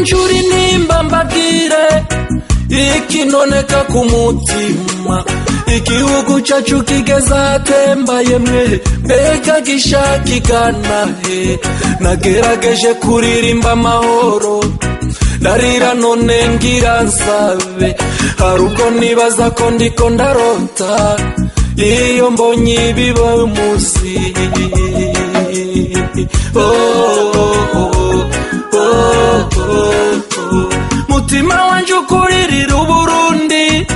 Reka ncure intimba mbabwire ikinoneka ku mutima. Igihugu cacu kigeze ahatemba yemwe, mbega gishaka igana he? Nagerageje kuririmba amahoro, ndarira none ngira nsabe. Hari ubwo nibaza ko ndiko ndarota iyo mbonye ibiba umunsi. Oh, oh, oh, oh. Mutima wanje ukuririra Uburundi,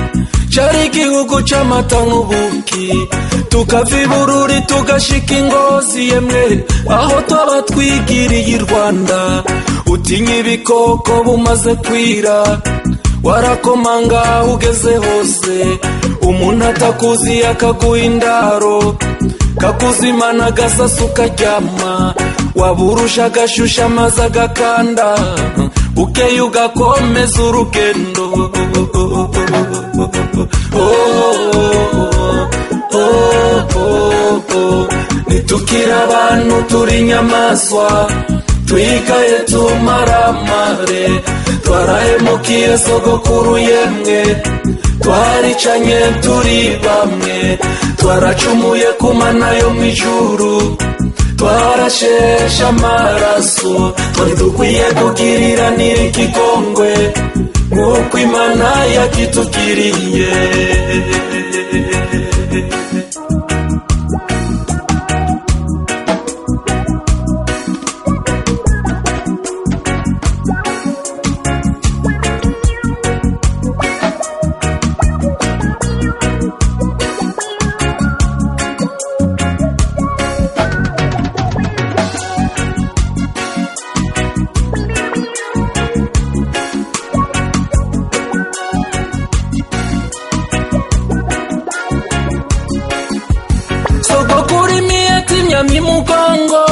cari igihugu c'amata n'ubuki. Tukava i Bururi tugashika i Ngozi yemwe, aho twaba twigiriye i Rwanda. Utinya ibikoko bumaze kwira, warakomanga ugeze hose. Umuntu atakuzi akaguha indaro, kakuzimana agasasu ukaryama. Waburusha agashusha amazi agakanda, bukeye ugakomeza urugendo. Oh, oh, oh, oh. Nitukira abantu turi inyamaswa, twikaye tumaramare. Twarahemukiye sogokuru yemwe, twaricanye turi bamwe. Twaracumuye ku Mana yo mw'ijuru, twarasheshe amaraso. Twari dukwiye kugiriranira ikigongwe nk'uko Imana yakitugiriye. Sogokuru imiyeti imyamyi mugongo,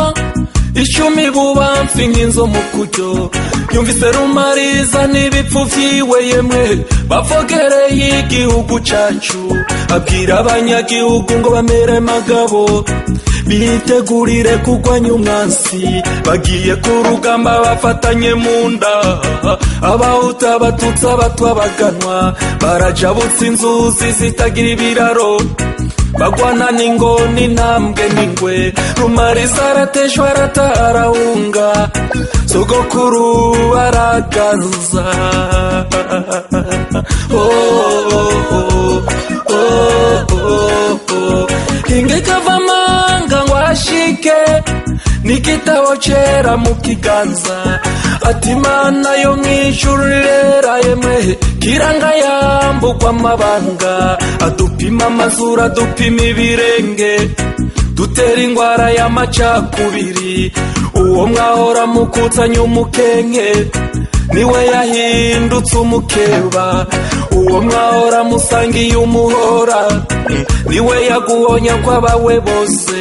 icumi bubamfi nk'inzo mu kuryo. Yumvise rumariza n'ibipfu vyiwe yemwe, bavogereye igihugu cacu. Abwira abanyagihugu ngo bamere magabo, bitegurire kurwanya umwansi. Bagiye ku rugamba bafatanye mu nda, abahutu abatutsi abatwa abaganwa. Barajabutse inzuzi zitagira ibiraro, bagwana n'ingoni intambwe n'ingwe. Rumariza arateshwa aratarahunga, sogokuru aragaza. Oh, oh, oh, oh, oh. Hinge kavamanga ngo ashike n'igitabo cera mu kiganza. Ati Imana yo mw'ijuru irera yemwe, kiranga yambugwa amabanga. Adupima amazuru adupima ibirenge, dutera ingwara y'amacakubiri. Uwo mwahora mukutsanya umukenke, niwe yahindutse umukeba. Uwo mwahora musangiye umuhora, niwe yaguhonya kw'abawe bose.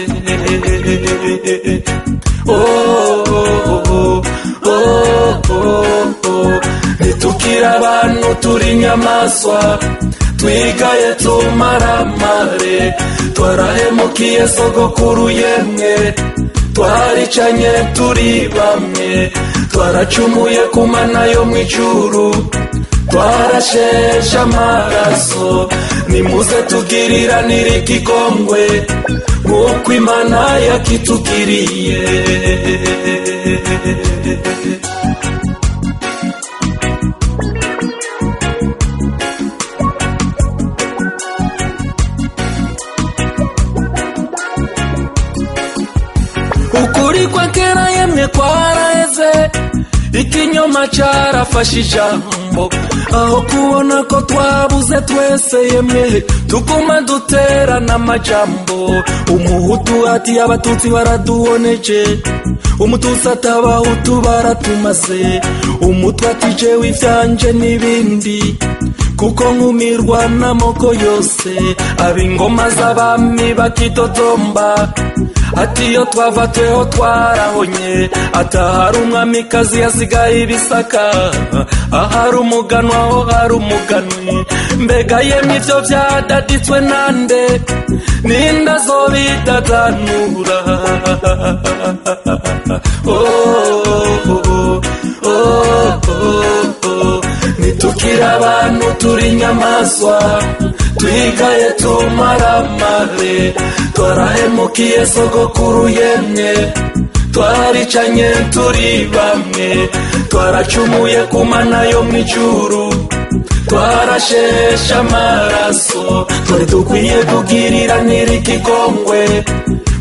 Oh, oh, oh, oh, oh. Nitukira abantu turi inyamaswa, twigaye tumaramare. Twarahemukiye sogokuru yemwe, twaricanye turi bamwe. Twaracumuye ku Mana yo mw'ijuru, twarasheshe amaraso. Nimuze tugiriranire ikigongwe nk'uko Imana yakitugiriye. Ukuri kwa kera yemwe kwaraheze, ikinyoma carafashe ijambo. Aho kubona ko twabuze twese yemwe, tuguma duterana amajambo. Umuhutu ati abatutsi baraduhoneje, umututsi ati abahutu baratumaze. Umutwe ati jewe ivyanje n'ibindi, kuko nkumirwa n'amoko yose. Ab'ingoma z'abami bakidodomba, ati iyo twava tweho twarahonye. Atahari umwamikazi yasigaye ibisaka, ahari umuganwa ho hari umuganwi. Mbega yemwe ivyo vyadaditswe nande, ninde azobidadanura? Oh, oh, oh, oh, oh. Ntitukire abantu, turi inyamaswa, twigaye tumaramare. Twarahemukiye sogokuru yemye, twaricanye turi bamwe, twaracumuye ku Mana yo mw'ijuru, twarasheshe amaraso. Twari dukwiye kugiriranira ikigongwe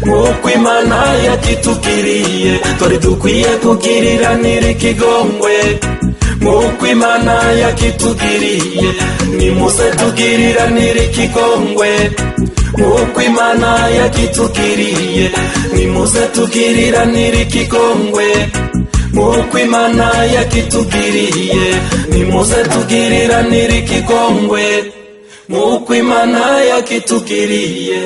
nk'uko Imana yakitugiriye. Twari dukwiye kugiriranira ikigongwe nk'uko Imana yakitugiriye. Nimuze tugiriranire ikigongwe nk'uko Imana yakitugiriye. Nimuze tugiriranire ikigongwe nk'uko Imana yakitugiriye. Nimuze tugiriranire ikigongwe nk'uko Imana yakitugiriye.